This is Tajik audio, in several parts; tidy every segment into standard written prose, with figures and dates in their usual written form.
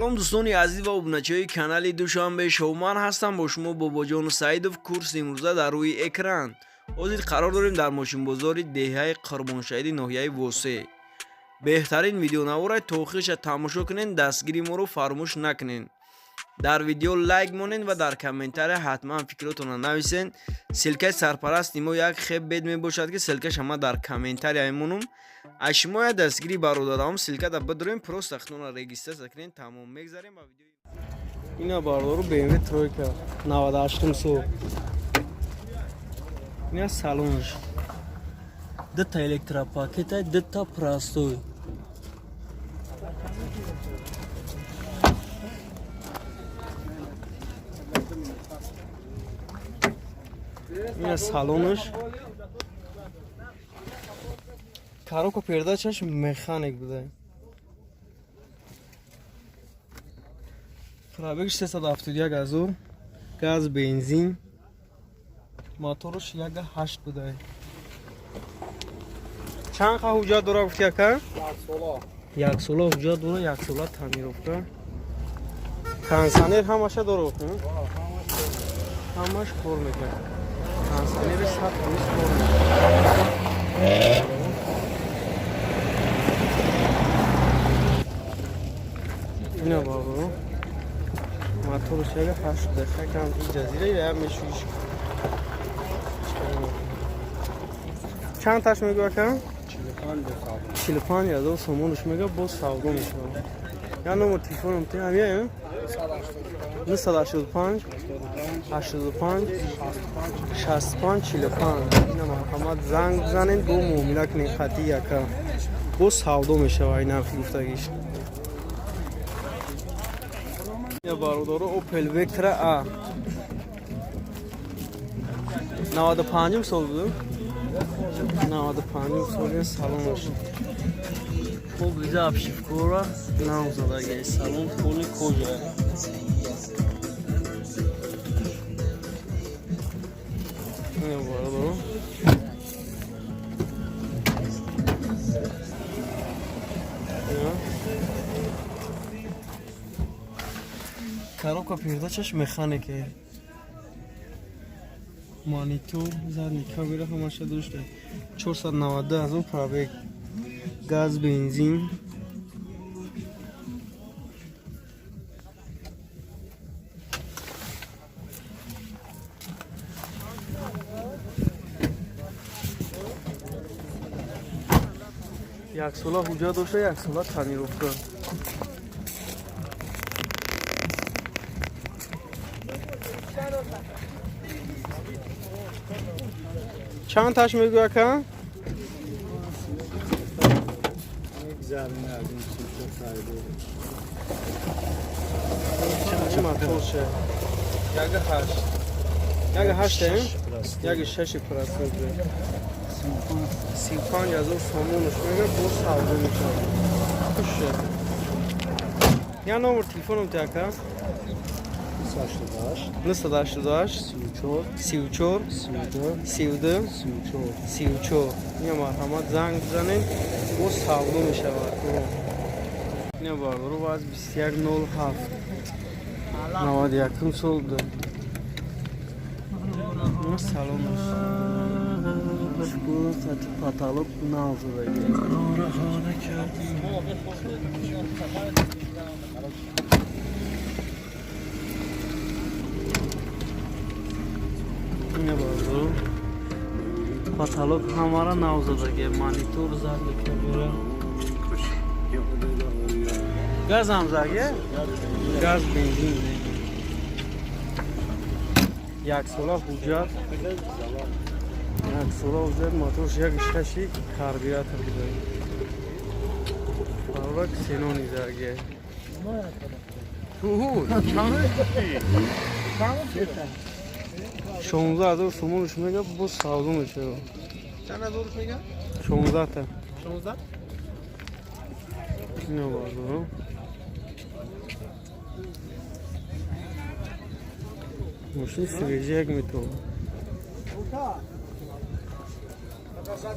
Салом, дӯстони азиз ва обуначиҳои канали Душанбе Шоу. Ман ҳастам бо шумо Бобоҷон Саидов. Курси имрӯза дар рӯи экран. Ҳозир қарор дорем дар мошинбозори деҳаи Қурбоншаҳиди ноҳияи Восе. Беҳтарин видеонавора то охириша тамошо кунед, дастгири моро фаромӯш накунед. Дар видео лайк монед ва дар комментария ҳатман фикротонро нависед. Ссылкаи сарпарасти мо як хеб бед мебошад, ки ссылкаша ман дар комментария мемонам. Аз шумо як дастгири, бародарам, ссылкада бидурем, просто худтонро регистрация кунед, тамом. Мегзарем ба видеои. Ина, бародару, BMW тройка, 98 сол. Ина салонаш. Дута электропакета, дута простой. Ина салонаш. Коробка передачаш механик буда. Пробегш 371 ҳазор, газ, бензин, моторш 1,8 буда. Чанд қа ҳуҷҷат дора, гуфти, ака? Як сола ҳуҷҷат дора, як сола тонировка. Кондиционер ҳамаша дора, ҳамаш кор мекунад. Кондиционери 100% кор мекунад. Ина, бабо, моторш 1,8 дақиқа кам ҷазира я мешӯиш. Чанд таш мегӯ, ака? 45 000 сомонш мега, боз савдо мешавад. Я номер телефоном ти ҳамия: 985 85 65 45. Ина, марҳамат, занг бизанед, бо муомила кунед хати яка. Боз савдо мешавад ин нархи гуфтагиш. Я, бародаро, Opel Vectra A, 95 сол буд, 95 соли. Салонаш хуб дида, обшивкора нав задаги, салон полный кожа. Ина, бародаро, ина. Коробка передачаш механике, монитор, задний камера ҳамаша дошта. 492 ҳазор пробег, газ, бензин. Яксола ҳуҷҷат дошта, яксола тонировка. Чанд таш мегӯ, ака? Мегзарем аз ин сӯша сайдо. Чӣ моторша? 1,8, 1,8, 1,6 процент. 35 000 сомонаш мега, боз савдо мешавад. Хуша. Я номер телефоном ти, ака? 88 988 34 34 32 32 34. 34. Ина, марҳамат, занг бизанед, боз савдо мешавад. Ина, бародаро, аз 2107, 91 сол буда. Ина салонаш шукур, хати потолок нав задаги. Ина, бародаро, потолок ҳамара нав задаги, монитор, задний камера, газам заги, газ, бензин. Як сола ҳуҷҷат, як сола ҳуҷҷат, моторш 1,6, карбюратор буда. Паролак ксенони заги. Чанд? 16 000 сомонш мега, боз савдо мешавад. Чанд ҳазорш мега? 16 та. 16? Ина, бародаро, мошини свежий, як метова.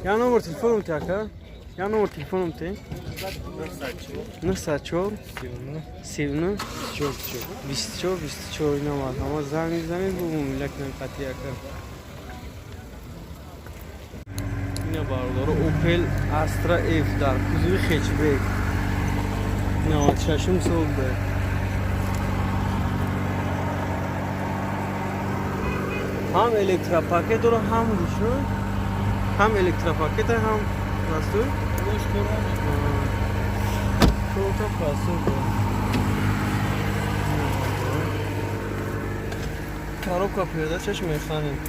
Я номер телефоном ти, ака? Я номер телефоном те? 904 39 24 24. Ина марҳамат, занг мезанед, бо муомила кунед қатъи ака. Ина бародаро, Opel Astra F дар кузови хетчбек, 96 сол буда. Ҳам электропакет дора, ҳам ручной, ҳам электропакет, ҳам простой. Чорта простой дора. Коробка передачаш механик.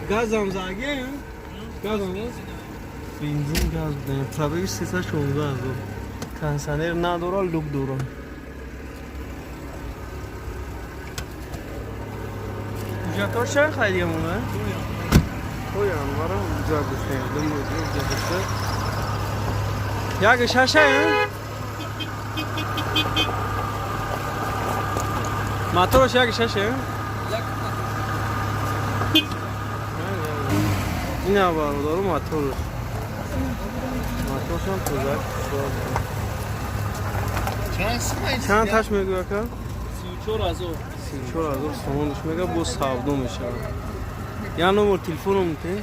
Газам заге, газам бензин, газ буда. Пробеги 316 000. Кондиционер надора, люк дора. Ҳуҷҷатҳо чанд харидиамона? То январа ҳуҷҷат доштем, 2 моҳ ҳуҷҷат дошта. Як шаша мотораш, як шаша. Ина бародару, мотораш, моторшам тоза. Чанд таш мегӯ, ака? 34 000. 34 000 сомонш мега, бо савдо мешавад. Я номер телефоном те?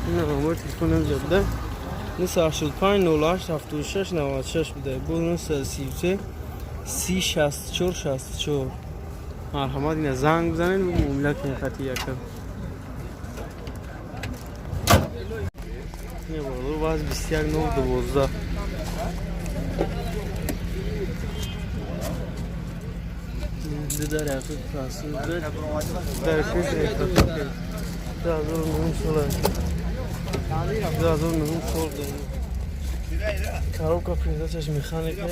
Ина номер телефонам ҷа буда: 985 08 76 96 буда, бо 933 30 64 64. Марҳамат, ина занг бизанед, муомила кунед хати яка. Ина бародар, ваз 21 0 12. Ду дар яқи простой, дар пеш 2009 сола, 2009 сол. Коробка передачаш механика.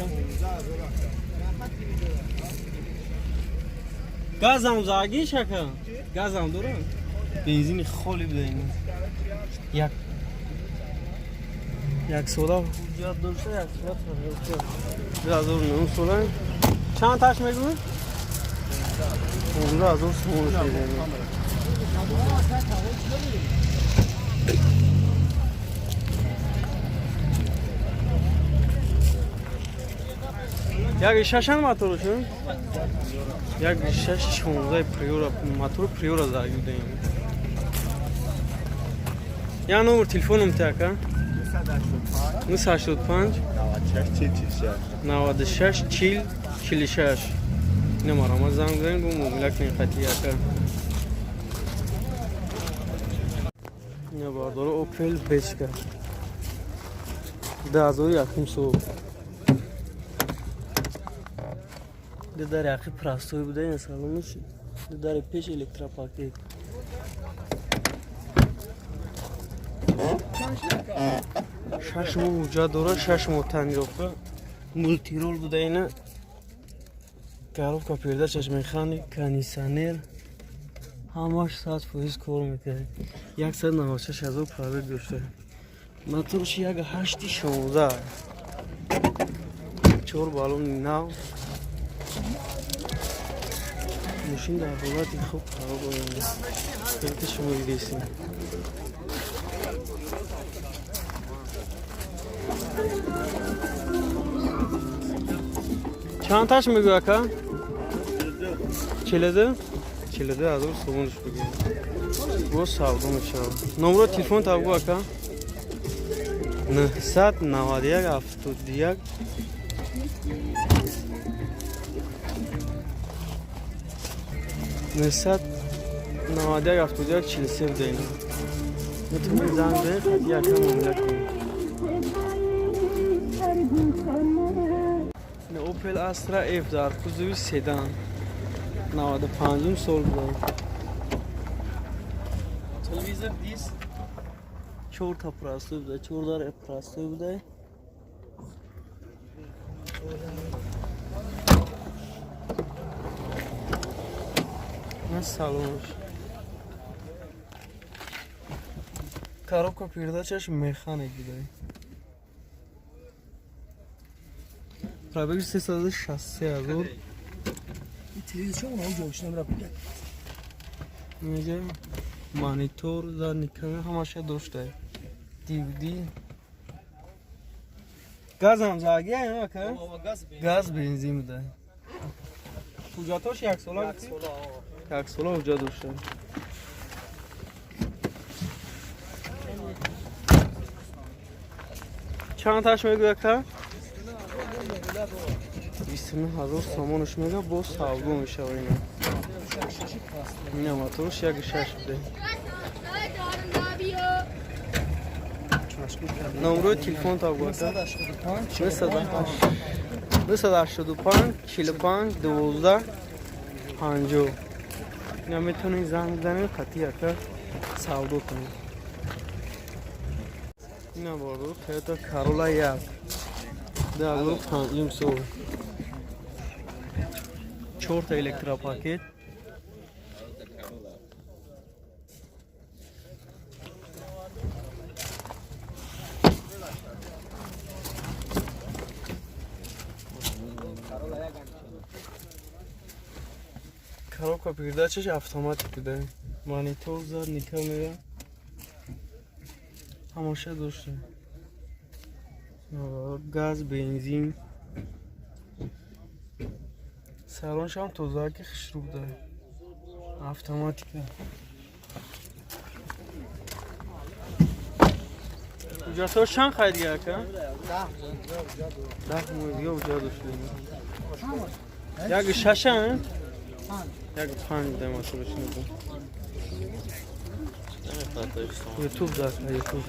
Газам заги шака, газам дора, бензини холи буда. Ин як як сола ҳуҷҷат дошта, як сола. 2009 сола. Чанд таш мегӯ? 15 000 сомон мегӯ. Як шашан моторашон, як шаш 16 Приора, мотор Приора загидаем. Я номер телефоном те, ака? 985 96 40 46. Ина марҳамат, занг бизанед, бо муомила кунед хати ака. Ина бардоро, Opel Vectra, 2001 сол. Ду дари ақи простой буда, ин салонаш, ду дари пеш электропакет. 6 моҳ ҳуҷҷат дора, 6 моҳ тонировка, мультирул буда. Ина коробка передачаш механик, кондиционер, ҳамаш 100% кор мекунад. 196 000 пробег дошта. Моторш як ҳашти 16, чор баллони нав. Мошин дар ҳолати хуб қарор дорад, ки шумо дидесед. Чанд таш мегӯ, ака? 42 42 000 сомонш бигӯ, боз савдо мешавад. Номро телефон та бигӯ, ака. 991 71 991 71 43 буда. Метавонед занг занед, хати яка муомила кунед. Opel Astra F дар кузови седан, 95 сол буда. Телевизор диск, чорта простой буда, чор дар простой буда. На салонш, коробка передачаш механик буда. Пробег 363 000. Телевизор ҷойшина мера. Инҷа Монитор, задний камера ҳамаша дошта. DVD. Газам загия, ака? Газ, бензин буда. Ҳуҷҷатош як сола? Як сола ҳуҷҷат дошта. Чанд таш мегӯя, ака? 29 000 сомонаш мега, боз савдо мешава. Ина моторш 1,6 буде. Номрои телефон табгота: 985 45 12 50. Ина метавонед занг бизанед, қатъи ака савдо кунед. Ина бордор, Тойота Карола як 2005 сол, чорта электропакет. Коробка передачаш автоматик буда, монитор, задний камера ҳамаша дошта, газ, бензин. Салоншам тозаки хушрӯ буда, автоматика. Ҳуҷҷатҳош чанд хай дига, ака? 10 моҳ дига ҳуҷҷат дошта. 1,6-а, 1,5 буда мотораш. Ютуб да, ютуб.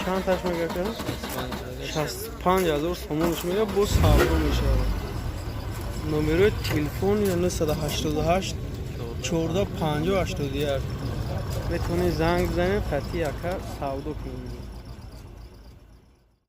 Чанд таш мега, ака? 65 000 сомонаш мега, боз савдо мешавад. Номерои телефон 988 14 50 81. Метавонед занг бизанед, қатъи ака савдо кунед.